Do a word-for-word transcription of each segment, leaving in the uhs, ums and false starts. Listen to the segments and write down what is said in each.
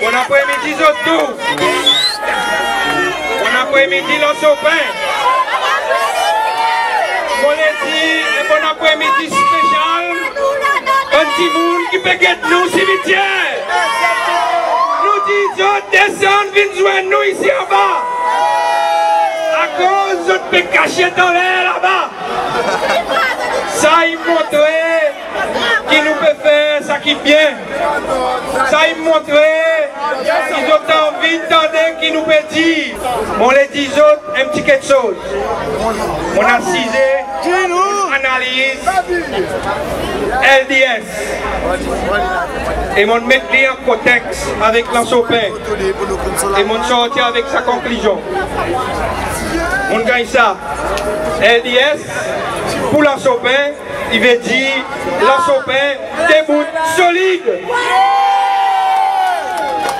Bonn apre midi zot tou. Bonn apre midi Anse Aux Pins. Mon le dir en bonn apre midi spesyal bann dimoun ki pe get nou simityer. Nou dir zot desann vin zwenn nou isi anba, akoz zot pe kasyet anler laba. Sa i montre ki nou pe fer sa ki byen. Sa i montre ki zot anvi tande ki nou pe dir. Mon le dir zot en pti keksoz. Mon asize, mon analiz L D S. E mon met li an konteks avek Anse Aux Pins. E mon sorti avek sa konklizyon. Mon ganny sa. L D S pour Anse Aux Pins, i vedir Anse Aux Pins debout solid.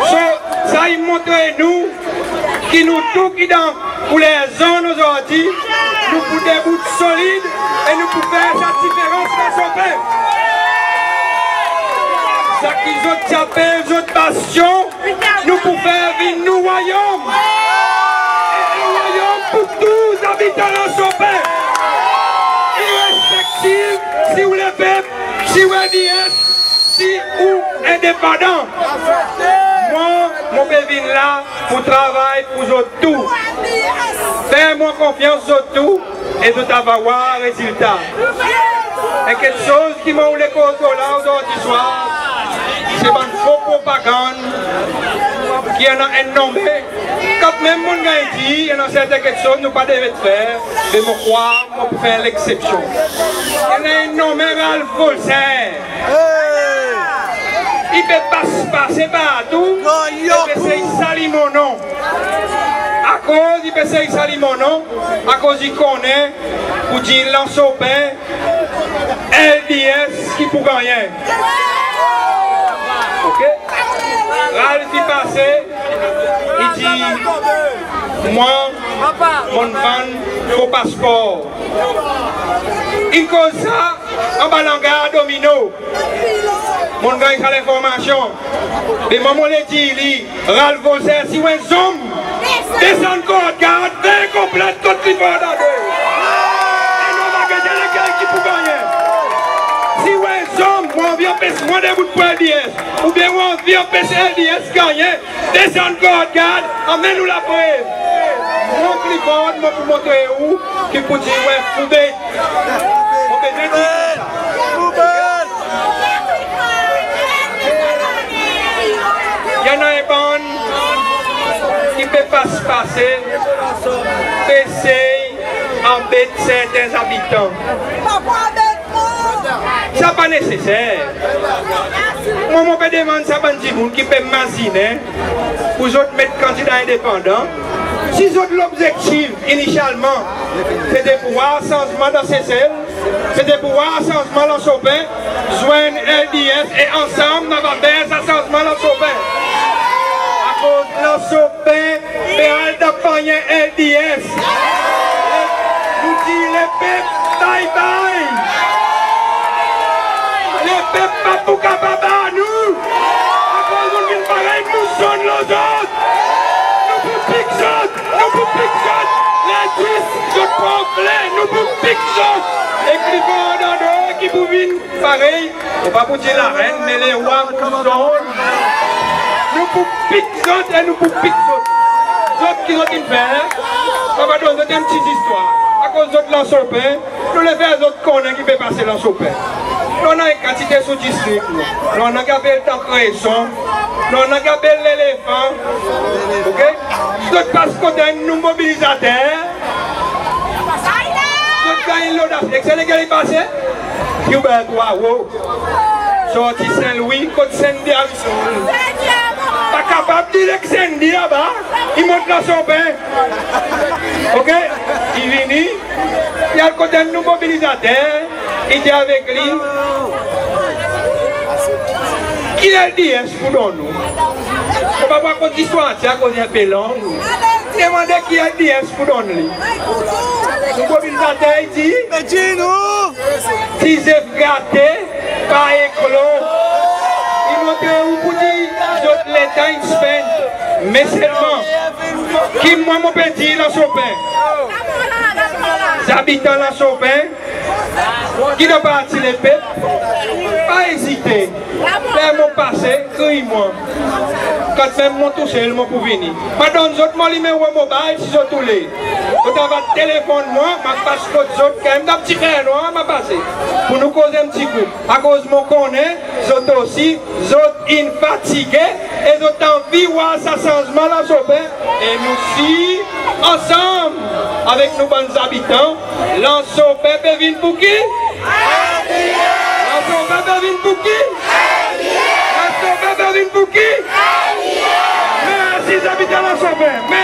So, sa i montre nou ki nou tou ki dan kouler zonn ozordi, nou pou debout solid e nou pou fer sa diferans Anse Aux Pins. Sa ki zot ti apel zot bastyon, nou pou fer vin nou wayonm. E en wayonm pour tou zabitan Anse Aux Pins. Irespektiv si ou lepep, si ou L D S, si ou endepandan. Mwan, mon pe vin la pour travay pour zot tou. Fer mwan konfyans zot tou e zot ava war rezilta. En keksoz ki mon oule koz lo la ozordi swar, se bann fo propagann ki annan en nonmen. Kantmenm mon ganny dir i annan serten keksoz nou pa devret fer, me mon krwar mon pou fer leksepsyon. I annan en nonmen Ralph Volcere. I pe pas pase partou, i pe sey sali mon non. Akoz i pe sey sali mon non? Akoz i konnen pour dir Anse Aux Pins, L D S ki pou gannyen. OK? Ralph i pase, i dir, mwan, mon'n vann fo paspor. In koz sa anba langar Domino. Mon'n ganny sa lenformasyon. Me mwan mon le dir li, Ralph Volcere, si ou en zonm, desann Kordgard, fer konplent kont Clifford Andre. E nou ava gete lekel ki pou gannyen. Si ou en zonm, ou anvi anpes mwan debout pour L D S, oubyen ou anvi anpes L D S gannyen, desann Kordgard, anmenn ou laprev. Mwan Clifford, mon pou montre ou ki pour dir ou en fou bet. Mon bezwen dir sa. I annan en bann ki pe pas pase, pe sey anbet serten zabitan. Sa pa neseser. Mwan, mon pe demann sa bann dimoun ki pe mazinen pour zot met kandida endepandan, si zot lobzektif inisyalman se de pour war sanzman dan Sesel, se de pour war sanzman Anse Aux Pins, zwenn L D S e ansanm nou ava fer sa sanzman Anse Aux Pins. Akoz Anse Aux Pins pe al dan pannyen L D S. Nou dir lepep bye bye. Lepep pa pou kapab ar nou. Akoz nou vin parey mouson lo zot. Nou pou pik zot. Nou pou pik zot. Lendis zot pran fler, nou pou pik zot. E Clifford Andre ki pou vin parey, mon pa pou dir larenn, me lerwa mouson. Nou pou pik zot e nou pou pik zot. Zot ki zot in fer, mon ava donn zot en pti zistwar. Akoz zot Anse Aux Pins, nou le fer zot konnen ki pe pase Anse Aux Pins. Nou annan en kantite sou distrik nou. Nou annan ki apel Tan Kreson, nou annan ki apel Lelefan. OK? Zot pas kot enn nou mobilizater. Zot ganny lodas. Ek se lekel i pase? Hubert Hoareau. Sorti Sen Lwi, kot Sandy Harrison. Pa kapab dir ek Sandy aba, i mont Anse Aux Pins. OK? I vini, i al kot enn nou mobilizater, i dir avek li, ki L D S pou donn ou. Mon pa pou rakont zistwar, ti akoz i en pe long. Demande ki L D S pou donn li. Nou mobilizater i dir, ti zef gate pa eklo. I montre ou pour dir zot letan in spend. Me selman ki mwan mon pe dir Anse Aux Pins, zabitan Anse Aux Pins ki dan Parti Lepep, pa ezite, fer mwan pase, kriy mwan. Kantmenm mon tousel mon pou vini. Mon a donn zot mon nimero mobile si zot oule. Zot ava telefonn mwan, mon a pas kot zot, kantmenm dan pti fer nwanr mon a pase, pour nou koz en pti kou. Akoz mon konnen zot osi, zot in fatige e zot anvi war sa sanzman Anse Aux Pins. E nou sir, ansanm avek nou bann zabitan, Anse Aux Pins pe vin pour ki? Anse Aux Pins pe vin pour ki? Anse Aux Pins pe vin pour ki? Mersi zabitan Anse Aux Pins.